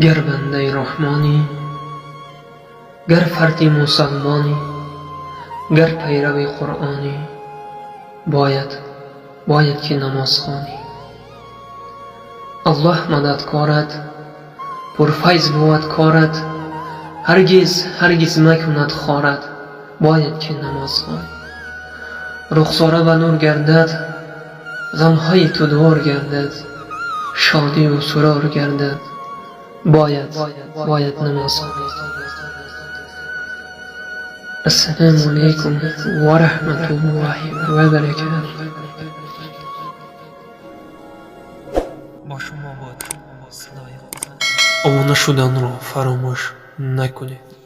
Гар бандаи Раҳмонӣ, гар фарди мусалмонӣ, гар пайрави Қуръонӣ, бояд ки намоз хонӣ. Аллоҳ мададкорат, пурфайз бувад корат, ҳаргиз, ҳаргиз макунад хорат, бояд ки намоз хонӣ. Рухсора ба нур гардад, ғамҳои ту дур гардад, шодиву сурур гардад, бояд намоз хонӣ. Ассалому алайкум ва раҳматуллоҳи ва баракатуҳ. Бо шумо буд садои Обуна шуданро фаромӯш накунед.